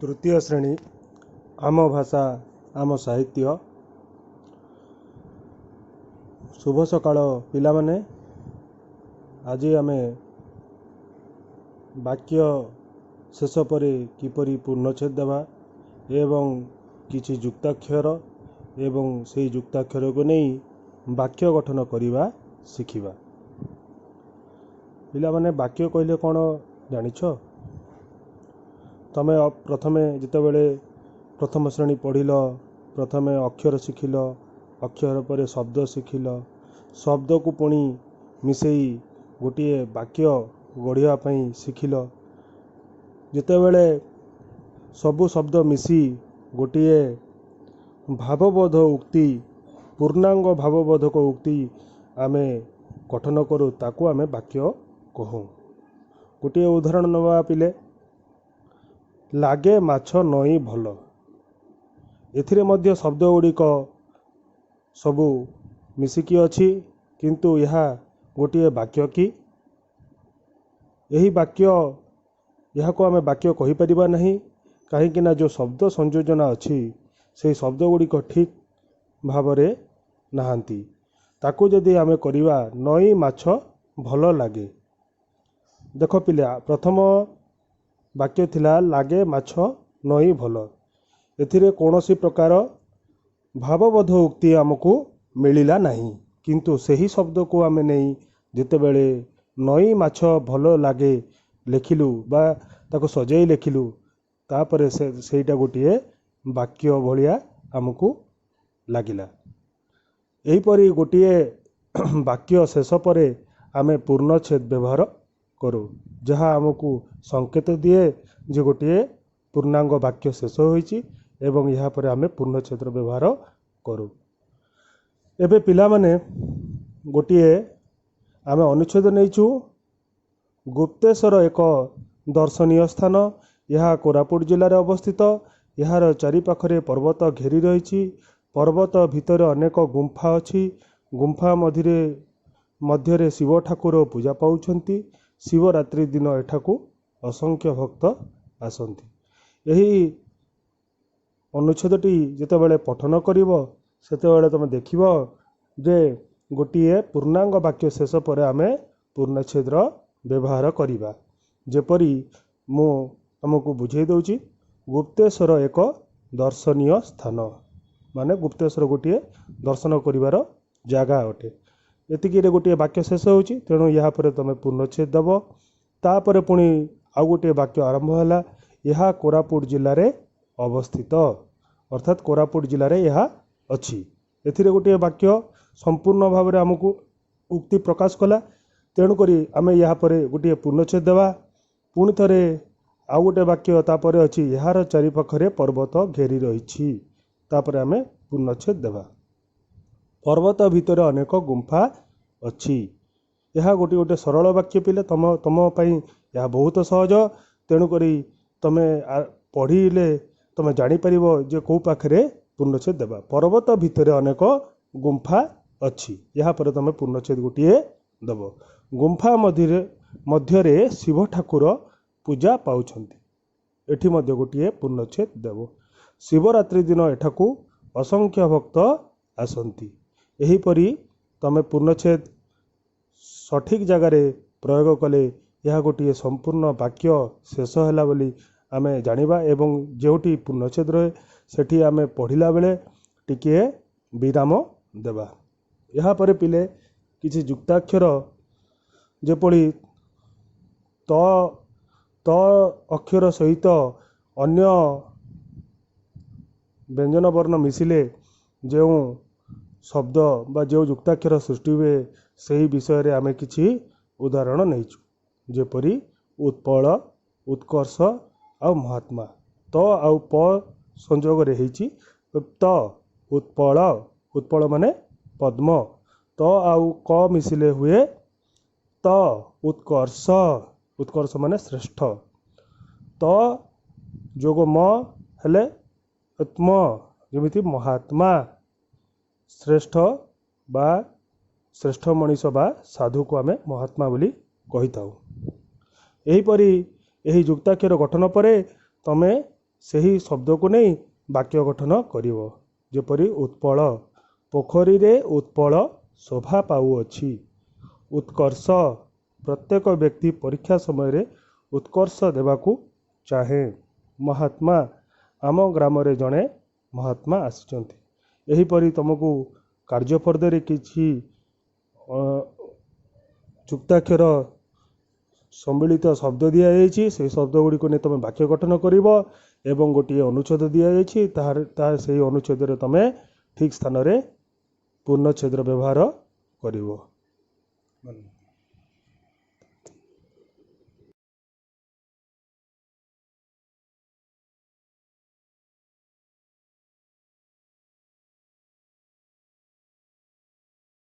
ତୃତୀୟ ଶ୍ରେଣୀ, ଆମ ଭାଷା ଆମ ସାହିତ୍ୟ। ଶୁଭ ସକାଳ ପିଲାମାନେ। ଆଜି ଆମେ ବାକ୍ୟ ଶେଷ ପରେ କିପରି ପୂର୍ଣ୍ଣଚ୍ଛେଦ ଦେବା ଏବଂ କିଛି ଯୁକ୍ତାକ୍ଷର ଏବଂ ସେହି ଯୁକ୍ତାକ୍ଷରକୁ ନେଇ ବାକ୍ୟ ଗଠନ କରିବା ଶିଖିବା। ପିଲାମାନେ, ବାକ୍ୟ କହିଲେ କ'ଣ ଜାଣିଛ ତମେ? ପ୍ରଥମେ ଯେତେବେଳେ ପ୍ରଥମ ଶ୍ରେଣୀ ପଢ଼ିଲ, ପ୍ରଥମେ ଅକ୍ଷର ଶିଖିଲ, ଅକ୍ଷର ପରେ ଶବ୍ଦ ଶିଖିଲ, ଶବ୍ଦକୁ ପୁଣି ମିଶେଇ ଗୋଟିଏ ବାକ୍ୟ ଗଢ଼ିବା ପାଇଁ ଶିଖିଲ। ଯେତେବେଳେ ସବୁ ଶବ୍ଦ ମିଶି ଗୋଟିଏ ଭାବବୋଧ ଉକ୍ତି, ପୂର୍ଣ୍ଣାଙ୍ଗ ଭାବବୋଧକ ଉକ୍ତି ଆମେ ଗଠନ କରୁ, ତାକୁ ଆମେ ବାକ୍ୟ କହୁ। ଗୋଟିଏ ଉଦାହରଣ ନେବା ପିଲେ। ଲାଗେ ମାଛ ନଈ ଭଲ। ଏଥିରେ ମଧ୍ୟ ଶବ୍ଦ ଗୁଡ଼ିକ ସବୁ ମିଶିକି ଅଛି, କିନ୍ତୁ ଏହା ଗୋଟିଏ ବାକ୍ୟ କି? ଏହି ବାକ୍ୟ, ଏହାକୁ ଆମେ ବାକ୍ୟ କହିପାରିବା ନାହିଁ। କାହିଁକି ନା ଯେଉଁ ଶବ୍ଦ ସଂଯୋଜନା ଅଛି, ସେହି ଶବ୍ଦ ଗୁଡ଼ିକ ଠିକ୍ ଭାବରେ ନାହାନ୍ତି। ତାକୁ ଯଦି ଆମେ କରିବା ନଈ ମାଛ ଭଲ ଲାଗେ। ଦେଖ ପିଲା, ପ୍ରଥମ ବାକ୍ୟ ଥିଲା ଲାଗେ ମାଛ ନଈ ଭଲ। ଏଥିରେ କୌଣସି ପ୍ରକାର ଭାବବୋଧ ଉକ୍ତି ଆମକୁ ମିଳିଲା ନାହିଁ। କିନ୍ତୁ ସେହି ଶବ୍ଦକୁ ଆମେ ନେଇ ଯେତେବେଳେ ନଈ ମାଛ ଭଲ ଲାଗେ ଲେଖିଲୁ ବା ତାକୁ ସଜେଇ ଲେଖିଲୁ, ତାପରେ ସେ ସେଇଟା ଗୋଟିଏ ବାକ୍ୟ ଭଳିଆ ଆମକୁ ଲାଗିଲା। ଏହିପରି ଗୋଟିଏ ବାକ୍ୟ ଶେଷ ପରେ ଆମେ ପୂର୍ଣ୍ଣଚ୍ଛେଦ ବ୍ୟବହାର କରୁ, ଯାହା ଆମକୁ ସଂକେତ ଦିଏ ଯେ ଗୋଟିଏ ପୂର୍ଣ୍ଣାଙ୍ଗ ବାକ୍ୟ ଶେଷ ହୋଇଛି ଏବଂ ଏହାପରେ ଆମେ ପୂର୍ଣ୍ଣଚ୍ଛେଦର ବ୍ୟବହାର କରୁ। ଏବେ ପିଲାମାନେ, ଗୋଟିଏ ଆମେ ଅନୁଚ୍ଛେଦ ନେଇଛୁ। ଗୁପ୍ତେଶ୍ୱର ଏକ ଦର୍ଶନୀୟ ସ୍ଥାନ। ଏହା କୋରାପୁଟ ଜିଲ୍ଲାରେ ଅବସ୍ଥିତ। ଏହାର ଚାରିପାଖରେ ପର୍ବତ ଘେରି ରହିଛି। ପର୍ବତ ଭିତରେ ଅନେକ ଗୁମ୍ଫା ଅଛି। ଗୁମ୍ଫା ମଧ୍ୟରେ ଶିବ ଠାକୁର ପୂଜା ପାଉଛନ୍ତି। ଶିବରାତ୍ରି ଦିନ ଏଠାକୁ ଅସଂଖ୍ୟ ଭକ୍ତ ଆସନ୍ତି। ଏହି ଅନୁଚ୍ଛେଦଟି ଯେତେବେଳେ ପଠନ କରିବ, ସେତେବେଳେ ତୁମେ ଦେଖିବ ଯେ ଗୋଟିଏ ପୂର୍ଣ୍ଣାଙ୍ଗ ବାକ୍ୟ ଶେଷ ପରେ ଆମେ ପୂର୍ଣ୍ଣଚ୍ଛେଦର ବ୍ୟବହାର କରିବା। ଯେପରି ମୁଁ ତୁମକୁ ବୁଝେଇ ଦେଉଛି, ଗୁପ୍ତେଶ୍ୱର ଏକ ଦର୍ଶନୀୟ ସ୍ଥାନ, ମାନେ ଗୁପ୍ତେଶ୍ୱର ଗୋଟିଏ ଦର୍ଶନ କରିବାର ଜାଗା ଅଟେ। ଏତିକିରେ ଗୋଟିଏ ବାକ୍ୟ ଶେଷ ହେଉଛି, ତେଣୁ ଏହା ପରେ ତୁମେ ପୂର୍ଣ୍ଣଚ୍ଛେଦ ଦେବ। ତାପରେ ପୁଣି ଆଉ ଗୋଟିଏ ବାକ୍ୟ ଆରମ୍ଭ ହେଲା, ଏହା କୋରାପୁଟ ଜିଲ୍ଲାରେ ଅବସ୍ଥିତ, ଅର୍ଥାତ୍ କୋରାପୁଟ ଜିଲ୍ଲାରେ ଏହା ଅଛି। ଏଥିରେ ଗୋଟିଏ ବାକ୍ୟ ସମ୍ପୂର୍ଣ୍ଣ ଭାବରେ ଆମକୁ ଉକ୍ତି ପ୍ରକାଶ କଲା, ତେଣୁକରି ଆମେ ଏହା ପରେ ଗୋଟିଏ ପୂର୍ଣ୍ଣଚ୍ଛେଦ ଦେବା। ପୁଣି ଥରେ ଆଉ ଗୋଟିଏ ବାକ୍ୟ ତାପରେ ଅଛି, ଏହାର ଚାରିପାଖରେ ପର୍ବତ ଘେରି ରହିଛି। ତାପରେ ଆମେ ପୂର୍ଣ୍ଣଚ୍ଛେଦ ଦେବା। ପର୍ବତ ଭିତରେ ଅନେକ ଗୁମ୍ଫା ଅଛି। ଏହା ଗୋଟିଏ ଗୋଟେ ସରଳ ବାକ୍ୟ ପିଲେ, ତମ ପାଇଁ ଏହା ବହୁତ ସହଜ। ତେଣୁକରି ତମେ ପଢ଼ିଲେ ତମେ ଜାଣିପାରିବ ଯେ କେଉଁ ପାଖରେ ପୂର୍ଣ୍ଣଚ୍ଛେଦ ଦେବା। ପର୍ବତ ଭିତରେ ଅନେକ ଗୁମ୍ଫା ଅଛି, ଏହାପରେ ତମେ ପୂର୍ଣ୍ଣଚ୍ଛେଦ ଗୋଟିଏ ଦେବ। ଗୁମ୍ଫା ମଧ୍ୟରେ ଶିବ ଠାକୁର ପୂଜା ପାଉଛନ୍ତି। ଏଠି ମଧ୍ୟ ଗୋଟିଏ ପୂର୍ଣ୍ଣଚ୍ଛେଦ ଦେବ। ଶିବରାତ୍ରି ଦିନ ଏଠାକୁ ଅସଂଖ୍ୟ ଭକ୍ତ ଆସନ୍ତି। ଏହିପରି ତମେ ପୂର୍ଣ୍ଣଚ୍ଛେଦ ସଠିକ୍ ଜାଗାରେ ପ୍ରୟୋଗ କଲେ ଏହା ଗୋଟିଏ ସମ୍ପୂର୍ଣ୍ଣ ବାକ୍ୟ ଶେଷ ହେଲା ବୋଲି ଆମେ ଜାଣିବା, ଏବଂ ଯେଉଁଠି ପୂର୍ଣ୍ଣଚ୍ଛେଦ ରହେ ସେଠି ଆମେ ପଢ଼ିଲା ବେଳେ ଟିକିଏ ବିରାମ ଦେବା। ଏହାପରେ ପିଲେ, କିଛି ଯୁକ୍ତାକ୍ଷର, ଯେପରି ତ, ତ ଅକ୍ଷର ସହିତ ଅନ୍ୟ ବ୍ୟଞ୍ଜନ ବର୍ଣ୍ଣ ମିଶିଲେ ଯେଉଁ ଶବ୍ଦ ବା ଯେଉଁ ଯୁକ୍ତାକ୍ଷର ସୃଷ୍ଟି ହୁଏ, ସେହି ବିଷୟରେ ଆମେ କିଛି ଉଦାହରଣ ନେଇଛୁ। ଯେପରି ଉତ୍ପଳ, ଉତ୍କର୍ଷ ଆଉ ମହାତ୍ମା। ତ ଆଉ ପ ସଂଯୋଗରେ ହେଇଛି ତ ଉତ୍ପଳ। ଉତ୍ପଳ ମାନେ ପଦ୍ମ। ତ ଆଉ କ ମିଶିଲେ ହୁଏ ତ ଉତ୍କର୍ଷ। ଉତ୍କର୍ଷ ମାନେ ଶ୍ରେଷ୍ଠ। ତ ଯୋଗ ମ ହେଲେ ଆତ୍ମ, ଯେମିତି ମହାତ୍ମା, ଶ୍ରେଷ୍ଠ ବା ଶ୍ରେଷ୍ଠ ମଣିଷ ବା ସାଧୁକୁ ଆମେ ମହାତ୍ମା ବୋଲି କହିଥାଉ। ଏହିପରି ଏହି ଯୁକ୍ତାକ୍ଷର ଗଠନ ପରେ ତମେ ସେହି ଶବ୍ଦକୁ ନେଇ ବାକ୍ୟ ଗଠନ କରିବ। ଯେପରି ଉତ୍ପଳ, ପୋଖରୀରେ ଉତ୍ପଳ ଶୋଭା ପାଉଅଛି। ଉତ୍କର୍ଷ, ପ୍ରତ୍ୟେକ ବ୍ୟକ୍ତି ପରୀକ୍ଷା ସମୟରେ ଉତ୍କର୍ଷ ଦେବାକୁ ଚାହେଁ। ମହାତ୍ମା, ଆମ ଗ୍ରାମରେ ଜଣେ ମହାତ୍ମା ଆସିଛନ୍ତି। ଏହିପରି ତୁମକୁ କାର୍ଯ୍ୟଫର୍ଦ୍ଦରେ କିଛି ଯୁକ୍ତାକ୍ଷର ସମ୍ମିଳିତ ଶବ୍ଦ ଦିଆଯାଇଛି, ସେହି ଶବ୍ଦ ଗୁଡ଼ିକୁ ନେଇ ତୁମେ ବାକ୍ୟ ଗଠନ କରିବ ଏବଂ ଗୋଟିଏ ଅନୁଚ୍ଛେଦ ଦିଆଯାଇଛି, ତାହାର ତାହା ସେହି ଅନୁଚ୍ଛେଦରେ ତୁମେ ଠିକ୍ ସ୍ଥାନରେ ପୂର୍ଣ୍ଣଚ୍ଛେଦର ବ୍ୟବହାର କରିବ।